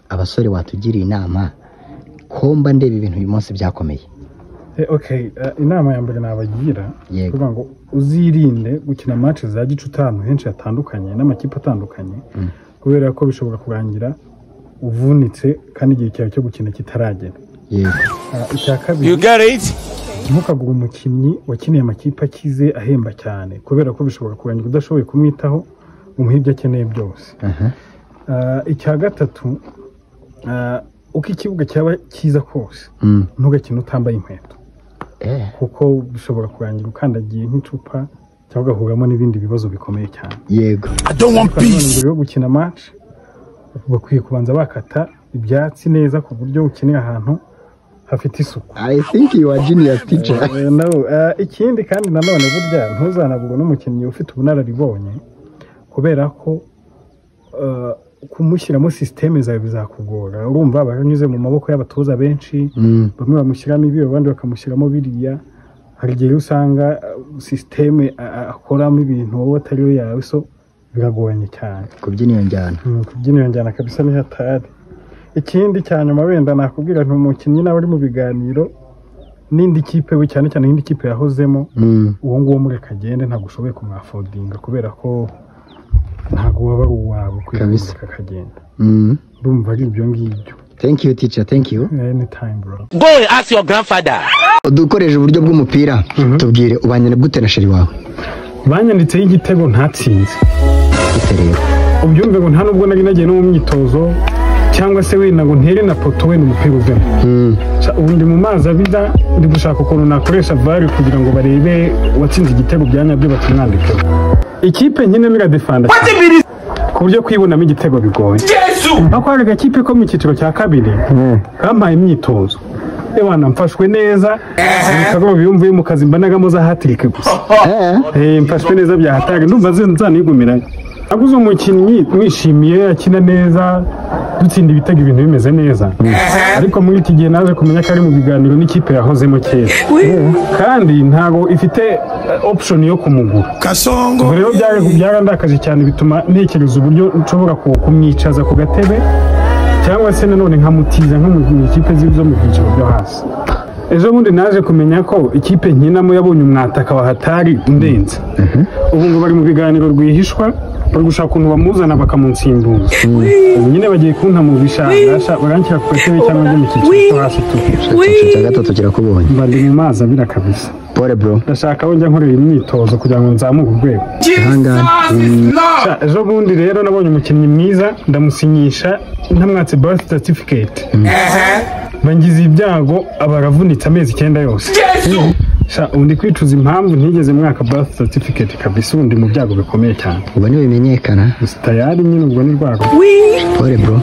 Abasore watugiriye inama ko mba ndeba ibintu uyu munsi byakomeye. Okay, inama ya mbere nabagira kuvuga ngo uzirinde gukina match za gicuti ahantu henshi hatandukanye n'amakipe atandukanye, kubera ko bishobora kurangira uvunitse kandi igihe cyawe cyo gukina kitaragera. Icya kabiri, ntukagure umukinnyi wakiniye amakipe akize ahemba cyane, kubera ko bishobora kurangira udashoboye kumwitaho umuha ibyo akeneye byose. Icya gatatu, uko ikibuga cyaba cyiza kose ntugakine utambaye inkweto, kuko bishobora kurangira ukandagiye nk'icupa cyangwa ugahuramo n'ibindi bibazo bikomeye cyane. Yego. Mbere yo gukina match bakwiye kubanza bakata ibyatsi neza ku buryo ukinira ahantu hafite isuku. I think you are genius teacher. No, ikindi kandi nanone burya ntuzanagurwe n'umukinnyi ufite ubunararibonye, kubera ko kumushyiramo systeme zawe bizakugora. Urumva baranyuze mu maboko y'abatoza benshi, bamwe bamushyiramo ibi abandi bakamushyiramo biriya. Hari igihe usanga systeme akoramo ibintu wowe atari yo yawe, so biragoranye cyane kubyina iyo njyana. Kubyina iyo njyana kabisa ni hatari. Ikindi cya nyuma wenda nakubwira nti umukinnyi nawe ari mu biganiro n'indi kipe we, cyane cyane indi kipe yahozemo, uwo nguwo mureka agende, ntabwo ushoboye kumwafodinga kubera ko ntabwo waba ari uwawe Kabisa. kwireka akagenda. Ndumva ari ibyo ngibyo. Thank you teacher, thank you. Anytime bro. Go and ask your grandfather. Dukoresha uburyo bw'umupira, tubwire ubanye gute na sheri wawe? Banyanditseho igitego ntatsinze. Gute rero? Ubyumve ngo nta nubwo nari nagiye no mu myitozo cyangwa se wenda ngo ntere na poto wenda umupira uvemo. Ubu ndi mu mazi abira, ndi gushaka ukuntu nakoresha VAR kugira ngo barebe uwatsinze igitego bya nyabyo bakimwandikeho. Ikipe nkinamo iradefanda ku buryo kwibonamo igitego bigoye. Ariko hari agakipe ko mu cyiciro cya kabiri kampaye imyitozo, ewana mfashwe neza, ibikorwa biyumvuye mu kazi mbanagamo za hat-trick gusa. Mfashwe neza bya hatari, ndumva nzanigumirayo. Naguze umukinnyi mwishimiye akina neza, dutsinda ibitego ibintu bimeze neza, ariko muri iki gihe naje kumenya ko ari mu biganiro n'ikipe yahozemo kera, kandi ntago ifite option yo kumugura. Kasongo. Ubwo rero byarandakaje cyane, bituma ntekereza uburyo nshobora kumwicaza ku gatebe cyangwa se nanone nkamutiza nko mu ikipe zo mu byiciro byo hasi. Ejo bundi naje kumenya ko ikipe nkinamo yabonye umwataka wa hatari undenze. Ubu ngo bari mu biganiro rwihishwa, bari gushaka ukuntu bamuzana bakamunsimbuza. Ubu nyine bagiye kunta mu bishanga, baranshyira ku gatebe cyangwa njye mu cyiciro cyo hasi tu. Icyiciro cya gatatu kirakubonye. Mba ndi mu mazi abira kabisa. Pole bro. Ndashaka aho njya nkorera imyitozo kugira ngo nzamuke urwego. Ihangane. Sha, ejo bundi rero nabonye umukinnyi mwiza ndamusinyisha ntamwatse birth certificate. Bangize ibyago aba aravunitse amezi 9 yose. Sha, ubu ndi kwicuza impamvu ntigeze mwaka birth certificate kabisa, ubu ndi mu byago bikomeye cyane. Ubu ntibimenyekana. Gusa tayari nyine ubwo ni rwego. Pole bro.